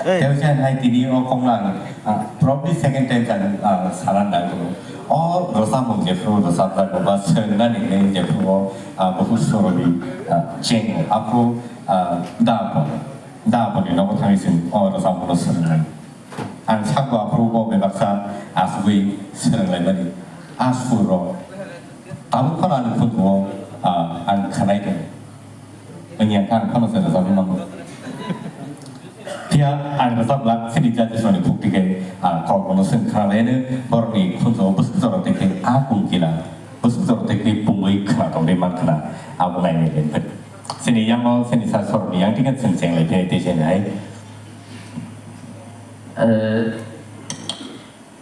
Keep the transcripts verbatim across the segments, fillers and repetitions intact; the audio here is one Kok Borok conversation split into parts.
Tei se hai tini o kok no ang, ah, probably second time sa, ah, sana nang kho. O rwchapmung jephru rwchapjak ba swngnani hinwi jephru o, ah, buphuru soroni, ah, cheng o. Aphuru, ah, da bo, da bo ni nogo thangwi chwng o rwchapmung no swngnai. Ang sakbo aphuru bo bebaksa asugwi swrwnglaimani. A sur rok tabuk phano ani khunju o, ah, ang khwnai tongo. Wngya kha ang phano se rwchapwi mano. Phiya ang rwchapglak chini judges rokni phukti khe, ah, kok bono swng khna laino borokni khunju o bwswk jorok tei khe a kungkila bwswk jorok tei khe pungwi khna tongwi man khna abo nainai le. Chini yang no chini sa sorokni yang thik khe chwng cheng lai phai tei cheng hai. Eh,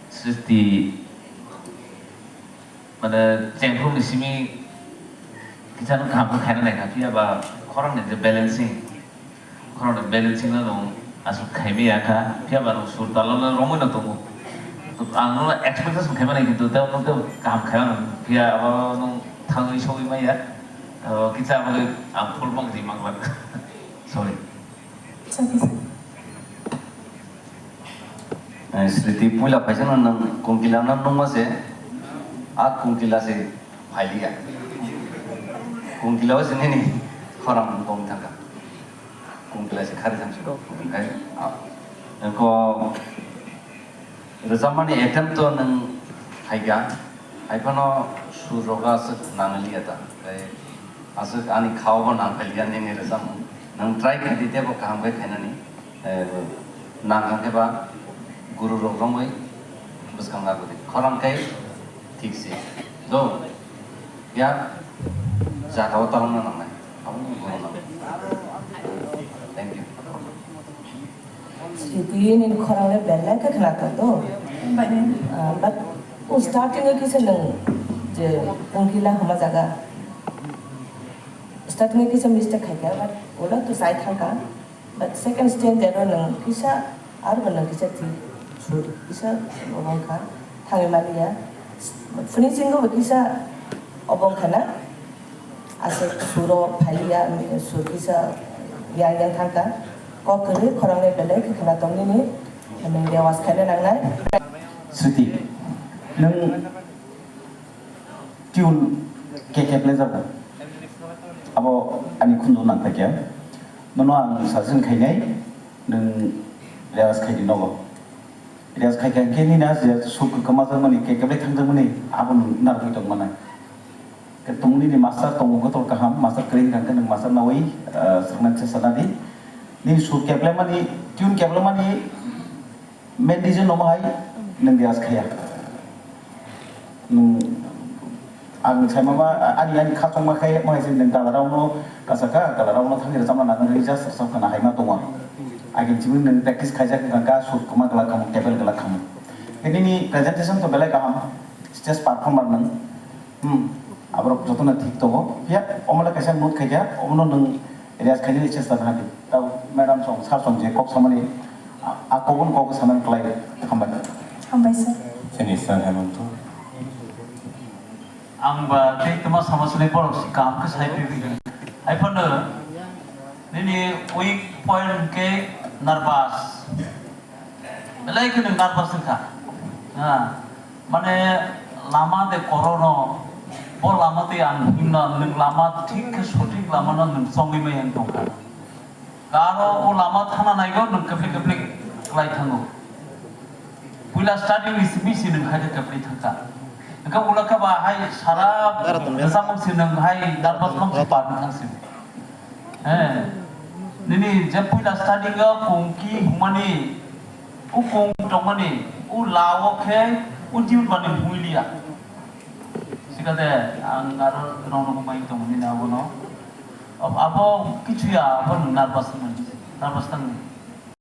Srishti, mane, chengphru ni simi kisa no kaham khe khaina naikha, phiya ba khorang ni je balancing, khorang ni balancing no nwng aswk khaimaya kha, phiya ba nwng sur tala no romwi no tongo. To ang no expectation khaima nai, kintu tei no tei kaham khaima nang, phiya abo nwng thangwi sogwi maya, abo kisa abo ang full mang di mang ba. Sorry. Eh, Sriti, puila phaisano nwng kungkila no nungma se, a kungkila se phailiya. Kungkila o se nini khorang bong thangkha. Kungkila se khari thangsi. Onkhe, ah, engko rwchapmani attempt to nwng khaikha, hai phano sur rok aswk nangli ya ta. Tei aswk ani khao bo nang khailiya nini rwchapmung. Nwng try khai di teibo kaham khe khainani. Eh, nang khe ba guru rok romwi bwskang labu di. Khorang khe thik se. Do. Ya, jagao talangna nangnai. Abo guru nang. Thank you. Sriti nini khorang le belai khe khwnathok do. Ah, but o starting o kisa nwng je kungkila hwnma jaga. Starting o kisa mistake khaikha, but ulo to sai thangkha. But second stand there o nwng kisa, aro bo nwng kisa thik sur, kisa obong kha, thangwi maliya. But finishing o bo kisa obong khana. Aswk suro phaiya, sur kisa yang yang thangkha. Kok kwrwi khorang le belai khe khwna tong nini, nwng rewas khaina nangnai. Sriti, nwng tune khe khe play jago. Abo ani khunju nang kha khe. Nono ang suggestion khainai, nwng rewas khai di nogo. Riyaz khai kha hwnkhe nini a je sur kwkma jakmani, khe keblai thangjakmani, abo nwng narwgwi tongmani. Khe tongo nini master tongo, joto kaham, master kwrwi hwnkha hwnkhe nwng master nawi, ah, swrwngna chesta nadi. Nini sur keblaimani, tune keblaimani main reason omo hai nwng riyaz khaiya. Nwng, ang sai mama, ani, ani kha chongma khai, ma hai se nwng dalarokno kasa kha, dalarokno thangwi rwchapna nangwi just rwchap khana hai ma tongo. Agini simi nwng practice khaijak wngkha kha, sur kwma glak khamu, table glak khamu. Nini presentation to belai kaham, stage performer nwng. Hmm, aborok jotono thik tongo. Phiya omo le kaisa note khaikha, omono nwng Riyaz khainani chesta kha di. Tao madam song, sir song je kok samani, a, a kokno kok sanani klai. Hambai. Hambai, sir. Chini sir Hemanto. Ang ba tei toma sama sini borok si kaham khe sai pibi. Hai phano nini weak point ke nervous. Belai kheno nervous wngkha. Ha, mane lama de korono, bo lama tei ang himna nwng lama thik khe sothik lamano nwng chongwi maya wng tongkha. Karo o lama thana naigo nwng keplek keplek klai thango. Puila starting ni simi si nwng hai khe keplek thangkha. Wngkha ulo khe ba hai sara bwsakmung si nwng hai nervous mang si parni thang si. Eh, nini je puila starting o kung ki humani, o kung tongmani, o la o khe o tune bani humuiliya. Sikade ang aro nono humai tongmani na abono. Ab-, abo kichu ya, abo nervous mani, nervous tangni.